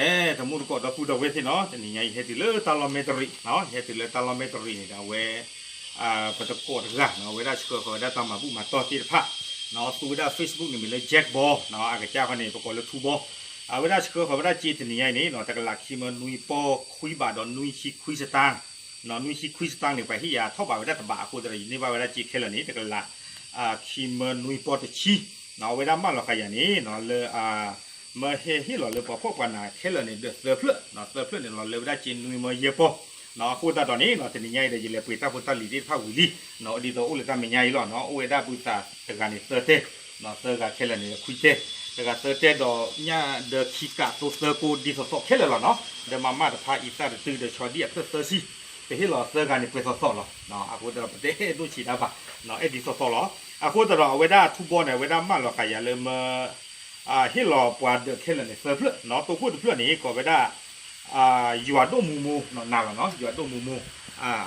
အဲ တမူတကိးဒီပုၢ်ဒီဝဲၢ်သ့ၣ်နီၤ, တနံၤညါယဟဲတုၤလၢတၢ်လီၢ်မဲၢ်တရံး, ယဟဲတုၤလၢတၢ်လီၢ်မဲၢ်တရံးန့ၣ်ဒီး အဝဲ ပတကိးတဂၤနီၤ, အဝဲဒၣ်ဆှၢဃီၤဝဲဒၣ်တၢ်မၤဘူၣ်မၤတီၢ်သ့ၣ်တဖၣ်, သူဝဲဒၣ် Facebook န့ၣ်မ့ၢ်လၢ Jack Ball နီၤ, အကစၢ်ဃီန့ၣ် ပကိးလၢထူဘီ, အဝဲဒၣ်ဆှၢဃီၤဝဲဒၣ်စ့တနံၤညါအံၤန့ၣ်နီၤ, တကလးခံမၢနွံပီၢ်ခွံဘးဒီးနွံဆံခွံစတၢၢ်, နွံဆံခွံစတၢၢ်န့ၣ် ပှၤဟ့ၣ်ယၤထီၣ်ဘးဝဲဒၣ်တဘးအဃိသတးဒီး ယန့ၢ်ဘၣ်ဝဲဒၣ်စ့ခဲလၢာ်န့ၣ် တကလး ခံမၢနွံပီၢ်တဆံ, အဝဲဒၣ်မၢလီၤဃာ်ယၤန့ၣ်နီၤ လၢ မၢဟဲဟ့ၣ်လီၤလၢပှၤဖှီၣ်ပှၤနးခဲလၢာ်န့ၣ် ဒီးသၢဖျၢၣ်, သၢဖျၢၣ်န့ၣ်လီၤလၢဝဲဒၣ်စ့နွံမၢယဲၢ်ပီၢ်, အဃိသတးဒီးန့ၣ်နီၤ တနံၤညါအံၤဒီး ယလဲၤပှ့ၤတၢ်ဖိတၢ်လံၤသ့ၣ်တဖၣ်ဝံၤလံ, ဒ်သိးအိၣ်လၢတၢ်မဲာ်ညါအံၤလီၤနီၤ, အိၣ်ဝဲဒၣ်ဘုသးတဂၤန့ၣ်သၢတဲာ်, သၢဂၤခဲလၢာ်န့ၣ်ခွံတဲာ်, တဂၤသၢတဲာ်ဒီးညၣ်ဒီးခံကးသိသၢကိးဒ်သိးသိးခဲလၢာ်လီၤနီၤ, ဒီးမၤမၣ်တဖၣ်အံသၣ်တတုၤဒီးဆီဒံၣ်အဖျၢၣ်သၢဆံ, ပဟ့ၣ်လီၤသၢဂၤန့ၣ်ပှဲၤသိးသိးလီၤ, အဃိသတးဒီးပတဲအဲၣ်ဒိၣ်ဆံးတၢ်ဘၣ်, အဲၣ်ဒိၣ်သိးသိးလီၤ, အဃိသတးဒီးအဝဲဒၣ်ထူဘီန့ၣ် အဝဲဒၣ်မၢလီၤဃာ်ယၤလၢမၢ ဟ့ၣ်လီၤပှၤဒၢးခဲလၢာ်န့ၣ်သၢဖျၢၣ်နီၤ, တိခိၣ်တဖျၢၣ်န့ၣ် ကိးဝဲဒၣ် ယွၤဒိၣ်မူမိၢ်နီၤ, နၤလီၤနီၤ, ယွၤဒိၣ်မူမိၢ်,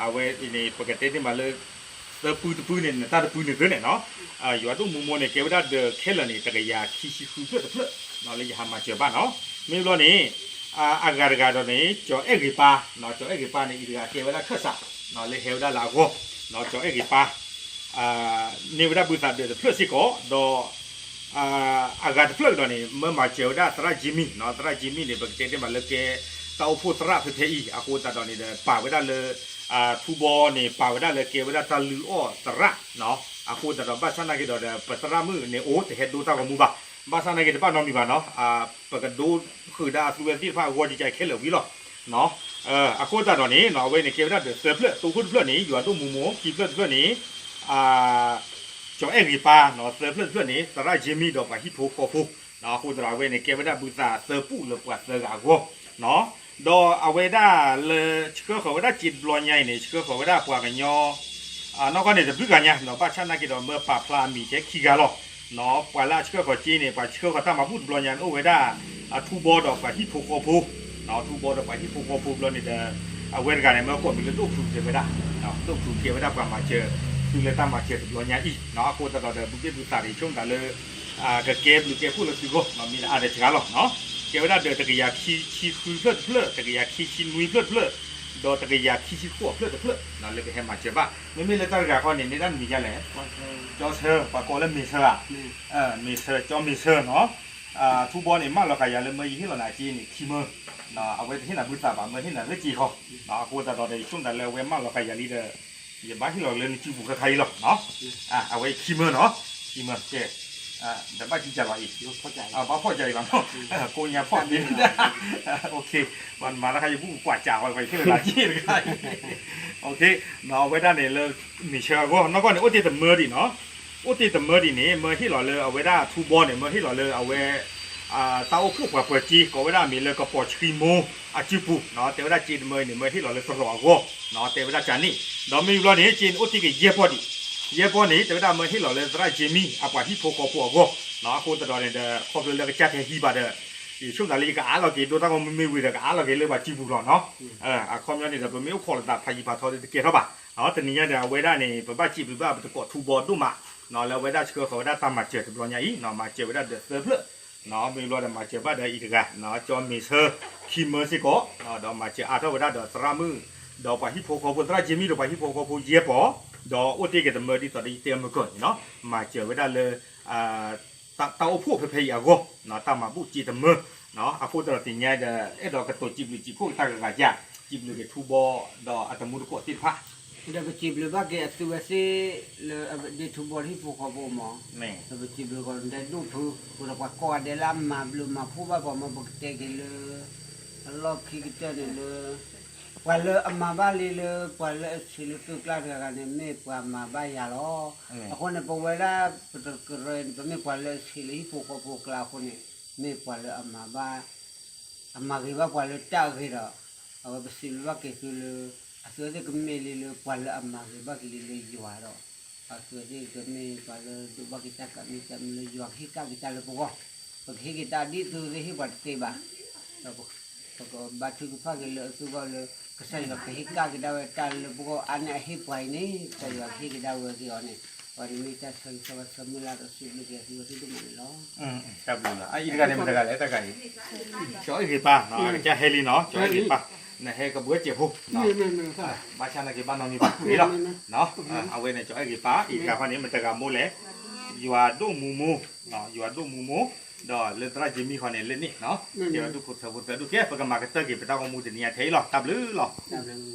အဝဲန့ၣ် ပကတဲန့ၢ်မးလၢ သၢပုတပုန့ၣ် နတၢ်တပုန့ၣ်သၢန့ၣ်နီၤ, ယွၤဒိၣ်မူမိၢ်န့ၣ် ကဲဝဲဒၣ်ဒၢးခဲလၢာ်န့ၣ် တကယၤခံဆံဃုဖျၢၣ်တဖျၢၣ်နီၤ, လၢယဟးမၤစၢၤဘၣ်နီၤ, မ့ၢ်ဘျီန့ၣ် အဂၤတဂၤဒီးန့ၣ် ကၠီၤအဲၣ်ဂ့ၤပၢ်နီၤ, ကၠီၤအဲၣ်ဂ့ၤပၢ်န့ၣ် အံၤတဂၤကဲဝဲဒၣ်ခၢၣ်စး လၢဟဲဝဲဒၣ်လၢအဂီၢ်, ကၠီၤအဲၣ်ဂ့ၤပၢ် န့ၢ်ဝဲဒၣ်ဘုသးဒၢးတဖျၢၣ်စ့ၢ်ကီး, ဒီး အဂၤတဖျၢၣ်ကဒီးန့ၣ် မၢမၤစၢၤဝဲဒၣ်သရၣ်ကၠ့မံနီၤ, သရၣ်ကၠ့မံန့ၣ် ပကတဲတဲမးလၢကဲ တၢ်အိၣ်ဖှိၣ်သရၣ်ဖဲဖဲအံၤ, အဃိသတးဒီးန့ၣ်ဒီး ပာ်ဝဲဒၣ်လၢ ထူဘီန့ၣ် ပာ်ဝဲဒၣ်လၢကဲဝဲဒၣ်တၢ်လုၢ်အီၣ်သရၣ်နီၤ, အဃိသတးဒီး ဘၣ်ဆၣ်နာ်က့ၤဒီးဒီး ပသရၣ်မုၣ်န့ၣ်အိၣ် တဟဲဒိတၢ်ဂီၤမူဘၣ်, ဘၣ်ဆၣ်နာ်က့ၤတဘၣ်နီတမံၤဘၣ်နီၤ, ပကဒိဃုာ်ဒၣ်အသုဝဲသ့ၣ်တဖၣ်အဂီၢ်ကကဲခဲလၢာ်ဝံၤလီၤ. အဃိသတးဒီးန့ၣ်နီၤ အဝဲန့ၣ်ကဲဝဲဒၣ်ဒၢးသၢဖျၢၣ်, တိခိၣ်တဖျၢၣ်န့ၣ် ယွၤဒိၣ်မူမိၢ်, ခံဖျၢၣ်တဖျၢၣ်န့ၣ် ကၠီၤအဲၣ်ဂ့ၤပၢ်နီၤ, သၢဖျၢၣ်တဖျၢၣ်န့ၣ် သရၣ်ကၠ့မံဒီးပှၤဟံၣ်ဖိဃီဖိ, အဃိသတးဒီး အဝဲန့ၣ်ကဲဝဲဒၣ်ဘုသးသၢပူၣ်လၢပှၤသၢဂၤအဂီၢ်, ဒီးအဝဲဒၣ်လၢဆှၢဃီၤဝဲဒၣ်စ့တဘျီညါအံၤန့ၣ် ဆှၢဃီၤဝဲဒၣ်ပှၤကညီ နီၢ်ကီၢ်န့ၣ်တဘျုးဂၤညါနီၤ, ဘၣ်ဆၣ်နာ်က့ၤဒီးမၢပာ်ဖျါအမံၤထဲခံဂၤလီၤ. ပှၤလၢအဆှၢဃီၤစ့န့ၣ် ပှၤဆှၢဃီၤတၢ်မၤဘူၣ်တဘျီညါန့ၣ် အိၣ်ဝဲဒၣ် ထူဘီဒီးပှၤဟံၣ်ဖိဃီဖိ, ထူဘီဒီးပှၤဟံၣ်ဖိဃီဖိဘျီန့ၣ်ဒီး အဝဲတဂၤန့ၣ် မၢကိးမံၤလၢဒိၣ်ဖုကဲဝဲဒၣ်, ဒိၣ်ဖုကဲဝဲဒၣ်ပှၤမၤစၢၤ သုလၢတၢ်မၤစၢၤတဘျီညါအံၤ, အဃိသတးဒီး ဘုသ့ၣ်ဘုသးန့ၣ် ဆိကမိၣ်တၢ်လၢ ကကဲဘျုးကဲဖှိၣ်လၢသုဂီၢ် မ့ၢ်လၢအါဒီးစှၤလီၤ. ကဲဝဲဒၣ်ဒီးတကယၤခံဆံဃုဖျၢၣ်တဖျၢၣ်, တကယၤခံဆံနွံဖျၢၣ်တဖျၢၣ်, ဒီးတကယၤခံဆံဃိးဖျၢၣ်တဖျၢၣ် လၢကဟဲမၤစၢၤဘၣ်. မ့မ့ၢ်လၢတၢ်တဂၤဃီန့ၣ် မ့ၢ်ဒၣ်နမံၤဒ်လဲၣ်, ကၠီဆၢ, ပှၤကိးလၢမ့ၤဆၢဧါ, မ့ၤဆၢ, ကၠီမ့ၤဆၢနီၤ. ထူဘီန့ၣ် မၢလီၤဃာ်ယၤလၢမၢယဟ့ၣ်လီၤနၤစ့န့ၣ် ခံမၢ, အဝဲတဟ့ၣ်နၤဘုသးဘၣ်, မၢဟ့ၣ်နၤလၢစ့ဃီ, အဃိသတးဒီး ယဆိကမိၣ်တၢ်လၢအဝဲမၢလီၤဃာ်ယၤလံဒီး ယဘၣ်ဟ့ၣ်လီၤလၢနစုပူၤခါခါအံၤလီၤ. အဝဲခံမၢနီၤ, ခံမၢကဲ, တဘၣ်ကံကၢ်ဘၣ်အံၤ, ဘၣ်ဖှီၣ်ကၢ်အံၤဘၣ်နီၤ, ကိးညါဖှီၣ်သ့, ပှၤမၤတၢ်ခါယဘူၣ်ကွၢ်ကၢ်ဃီ ပှၤယဟ့ၣ်လီၤနၤစ့တခါအံၤ, အဝဲဒၣ်န့ၣ်လၢ မ့ၤဆၢအဂီၢ် နီၢ်ကီၢ်န့ၣ် အိၣ်တ့ၢ်တမၢဒံးနီၤ, အိၣ်တ့ၢ်တမၢဒံးန့ၣ် မၢဟ့ၣ်လီၤလၢအဝဲဒၣ်ထူဘီန့ၣ် မၢဟ့ၣ်လီၤလၢအဝဲ တၢ်အိၣ်ဖှိၣ်ပှၤပၢၤစ့ ကိးဝဲဒၣ်အမံၤလၢကပီၤဆှံမိၢ်အစုပူၤ, တဲဝဲဒၣ်စ့တမၢအံၤန့ၣ် မၢဟ့ၣ်လီၤလၢသရိာ်အဂီၢ်, တဲဝဲဒၣ်ကန့ၣ်, ဒီးမ့ၢ်ဘျီန့ၣ် စ့န့ၣ်အိၣ်တ့ၢ်ကယဲၢ်ပီၢ်ဒံး, ယဲၢ်ပီၢ်န့ၣ် တဲဝဲဒၣ်မၢဟ့ၣ်လီၤလၢသရၣ်ကၠ့မံ အပှၤဟံၣ်ဖိဃီဖိအဂီၢ်, အဃိသတးဒီးန့ၣ်ဒီး ခီဖျိလၢကစၢ်ထဲဟံးဘၣ်ဒီး ယဆိကမိၣ်တၢ်လၢယကအါလီၤက့ၤဒိတၢ်ဂီၤမူမ့ၢ်ဝံၤဒီး ကအါလီၤက့ၤလၢပှၤစုပူၤလီၤနီၤ. အခီပညီန့ၣ်ဒီး ပမ့ၢ်အိၣ်ခိးလိာ်သးဖးယံၤဖးထီဒီးတကဲထီၣ်ဘၣ်, တနံၤညါဒီး အဝဲဒၣ်န့ၣ် ပဘၣ်စံးဘျုးဘၣ်ပတကိးထူဘီဒိၣ်မး, လၢအဝဲဒၣ်ဆှၢဃီၤဝဲဒၣ်တၢ်မၤစၢၤတဘျီညါအံၤ, မၤစၢၤဝဲဒၣ်ဒီးသၢဖျၢၣ်, မ့ၢ်ဘျီဒီးမၤစၢၤဘၣ်ဒီးအံၤတဂၤ, ကၠီမ့ၤဆၢခံမၢစ့ၢ်ကီး, ဒီးမၤစၢၤအါထီၣ်ဝဲဒၣ်ဒီးသရၣ်မုၣ်, ဒီးပှၤဟံၣ်ဖိဃီဖိ သရၣ်ကၠ့မံဒီးပှၤဟံၣ်ဖိဃီဖိယဲၢ်ပီၢ်, ဒီးအိၣ်တ့ၢ်က့ၤတမၢဒ်သိးဒီးယတဲအမုၢ်ကီၢ်န့ၣ်နီၤ, မၤစၢၤဝဲဒၣ်လၢ တၢ်အိၣ်ဖှိၣ်ဖဲဖဲအံၤအဂီၢ်, တၢ်မၤဘူၣ်စ့တမၢ, အဃိသတးဒီးတနံၤညါဒီး အဲၣ်ဒိးကတိၤစံးဘျုးစံးဖှိၣ်က့ၤတၢ်ဂၤဂၤ, စံးဘျုးက့ၤထူဘီ ဒီးအတမူတကိးသ့ၣ်တဖၣ်, ဒီးပစံးဘျုးဘၣ်က့ၤအသုဝဲသ့ၣ်လၢအဒ့ထူဘီတဟံၣ်ဖိဃီဖိမး, ဒီးပစံးဘျုးက့ၤဒဲဒိၣ်ဖု, ဃိဒီးပှၤကိးဂၤဒဲးလၢအမၤဘျုးမၤဖှိၣ်ဘၣ်ပှၤမး ပကတဲက့ၤလၢ အလီၢ်ခံကတၢၢ်န့ၣ်လၢ ပှၤလၢအမၤဘၣ်လံလၢ ပှၤလၢအဆံးလၢသုကျါတဂၤဂၤန့ၣ် မ့ၢ်ပှၤမၤဘၣ်ယၤလီၤ. အဃိန့ၣ် ပဝဲဒၣ်ပတကရၢန့ၣ် ပမ့ၢ်ပှၤလၢအဆံးလၢဟံၣ်ဖိဃီဖိကျါအဃိန့ၣ် မ့ၢ်ပှၤလၢအမၤဘၣ် အမၤဂ့ၤဘၣ်ပှၤလၢတၢ်အဂ့ၤဒီး အဝဲပစံးဘျုးဘၣ်က့ၤသုလၢ အသုဝဲသ့ၣ်ကမ့ၢ်လံလၢပှၤလၢအမၤဂ့ၤဘၣ်က့ၤလံလၢယွၤဒီး အသုဝဲသ့ၣ်ကမ့ၢ်ပှၤလၢဒိးဘၣ်က့ၤတၢ်ကမံၤတၢ်မံၤလၢယွၤကဟ့ၣ်ကၣ်က့ၤတၢ်လၢပဂီၢ်, ပကဟ့ၣ်က့ၤတၢ်ဒ်သုဝဲသ့ၣ်ဟ့ၣ်ပှၤတသ့ဘၣ်, ဒီးပကဘါထုကဖၣ်က့ၤလၢအသုဂီၢ်လၢ ကစၢ်ယွၤကဟ့ၣ်ကၣ်က့ၤဒၣ်ဝဲတၢ်လၢပဂီၢ်အါန့ၢ်အဟ့ၣ်ပှၤအံၤန့ၣ် ကစၢ်ယွၤကဟ့ၣ်က့ၤဒၣ်ဝဲက့ၤအီၤန့ၣ် ပှၤန့ၣ်မ့ၢ်တၢ်ဆၢဂ့ၤဆၢဝါဆၢမုၢ်လၢ်ဒီးစံးဘျုးက့ၤသုဝဲဒိၣ်မးန့ၣ်လီၤ. တၢ်ဘျုးလီၤ. အအံၤတဂၤန့ၣ် မတၤတဂၤလဲၣ် တၢ်ဂၤအံၤ, ကၠီအဲၣ်ဂ့ၤပၢ်, ကစၢ်ဟဲလံနီၤ, ကၠီအဲၣ်ဂ့ၤပၢ်, နဟဲကဘှၢစဲးဖိ, ဘၣ်ဆၣ်နာ်က့ၤဘၣ်နီတမံၤဘၣ်လီၤ. အဝဲန့ၣ် ကၠီအဲၣ်ဂ့ၤပၢ်, အံၤတဂၤခီန့ၣ် မတၤတဂၤမိၢ်လဲၣ်, ယွၤဒိၣ်မူမိၢ်, ယွၤဒိၣ်မူမိၢ်, ဒီးလၢသရၣ်ကၠ့မံခီန့ၣ် လၢန့ၣ်, ကဲဝဲဒူၣ်ဖိထၢဖိသၢဒူၣ်, ကဲ ပကမၤကတၢၢ်က့ၤ ပတၢ်ဂီၤမူတနံၤညါထဲအံၤလီၤ. တၢ်ဘျုးလီၤ.